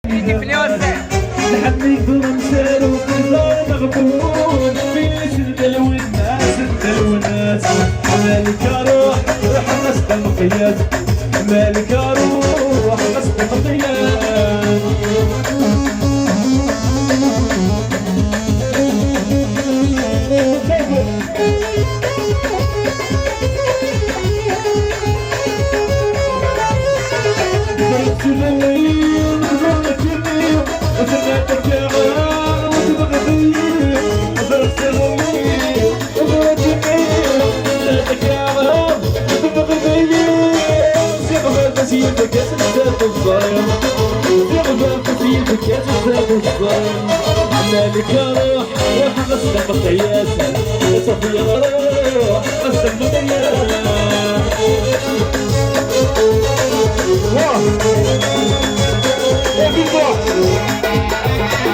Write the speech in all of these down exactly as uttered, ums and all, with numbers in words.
Nḥemmel-ik d amsaru, d lmeɣbun, mi yecna lwennas n lwennas. Malek aruḥ, ruḥ ɣas d ameqyas. Malek aruḥ, ɣas d ameqyas. Malek aruḥ, ruḥ ɣas d ameqyas. Ṣafi ruḥ ɣas d ameqyas. واه. ايه في الفرح؟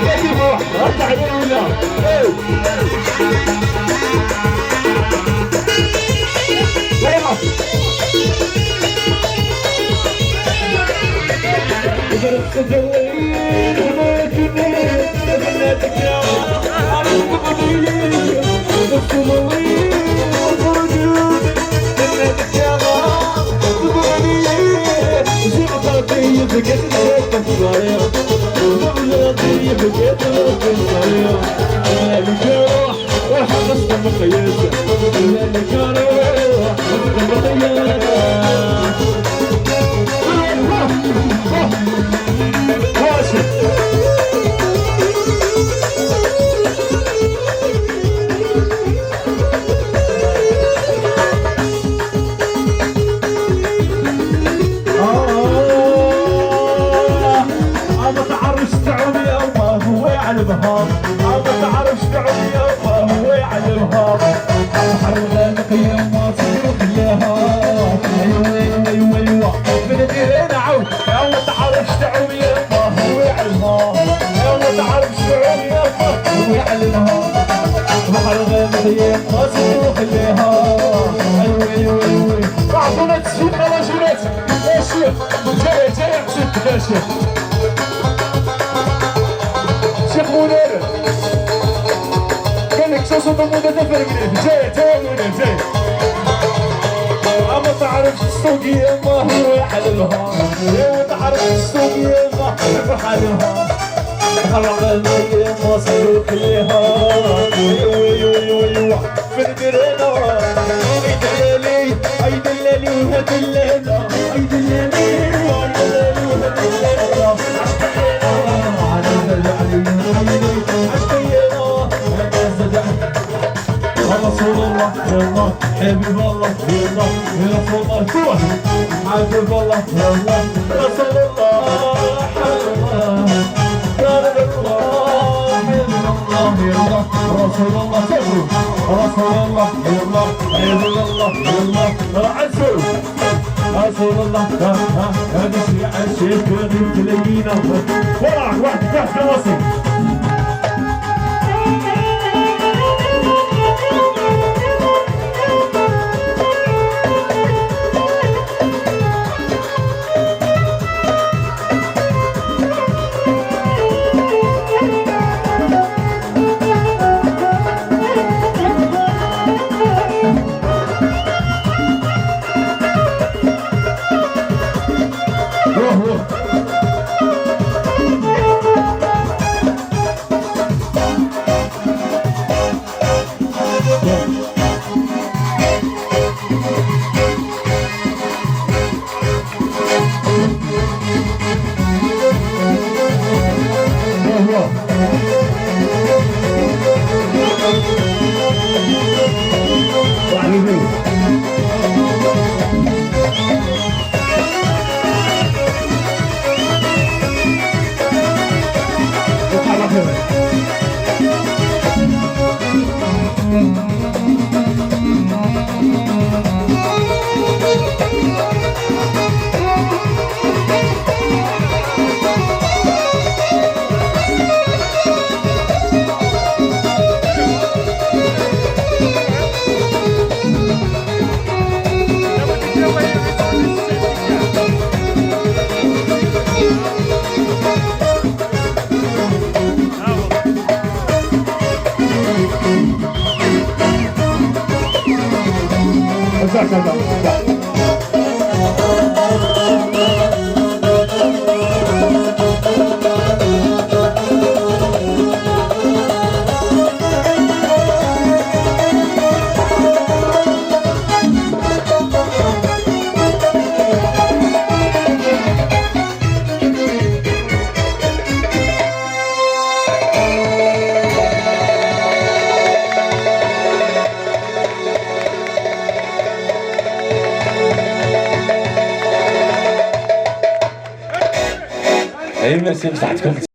ايه في الفرح؟ رد عليه ولا؟ ايه. واه. آه، ما تعرفش تعوم يا الله، هو يعلمها. آه، ما تعرفش تعوم يا الله، هو يعلمها. بحر الغالق يا ما تروح لها. ايوا، ايوا، ايوا، ايوا. من غير نعاود. يا ما تعرفش تعوم يا الله، هو يعلمها. يا ما تعرفش تعوم يا الله، هو يعلمها. بحر الغالق يا ما تروح لها. ايوا، ايوا، ايوا. اعطونا تصفيق على جولات. يا شيخ، جاي، جاي، قصدك يا شيخ. شيخ منير. قال لك: "شو صوت المدى تفرق لي؟" جاي، جاي، منير، جاي. أما تعرف السوق يا ما هو على الهار. يا ما تعرف السوق يا ما هو على الهار. خلق المية مصدوق ليها. وي، وي، وي، وي. في الدرينة. اي دلالي، اي دلالي، هاد الليلة. اي دلالي، اي دلالي، هاد الليلة. عشقينا، انا زاد علي، عشقينا، انا زاد علي. يا رسول الله، يا الله، حبيب الله، يا الله، يا رسول الله، شوف. حبيب الله، يا الله، رسول الله، حبيب الله. يا رب الله، يا الله، يا الله. رسول الله، شكرا. رسول الله، يا الله، عباد الله، يا الله. راه عزو. رسول الله، ها، ها، هذا الشيء عشيك غير تلاقينا. وراك واحد كاس كراسي. Ay, merci, bṣaḥetkum.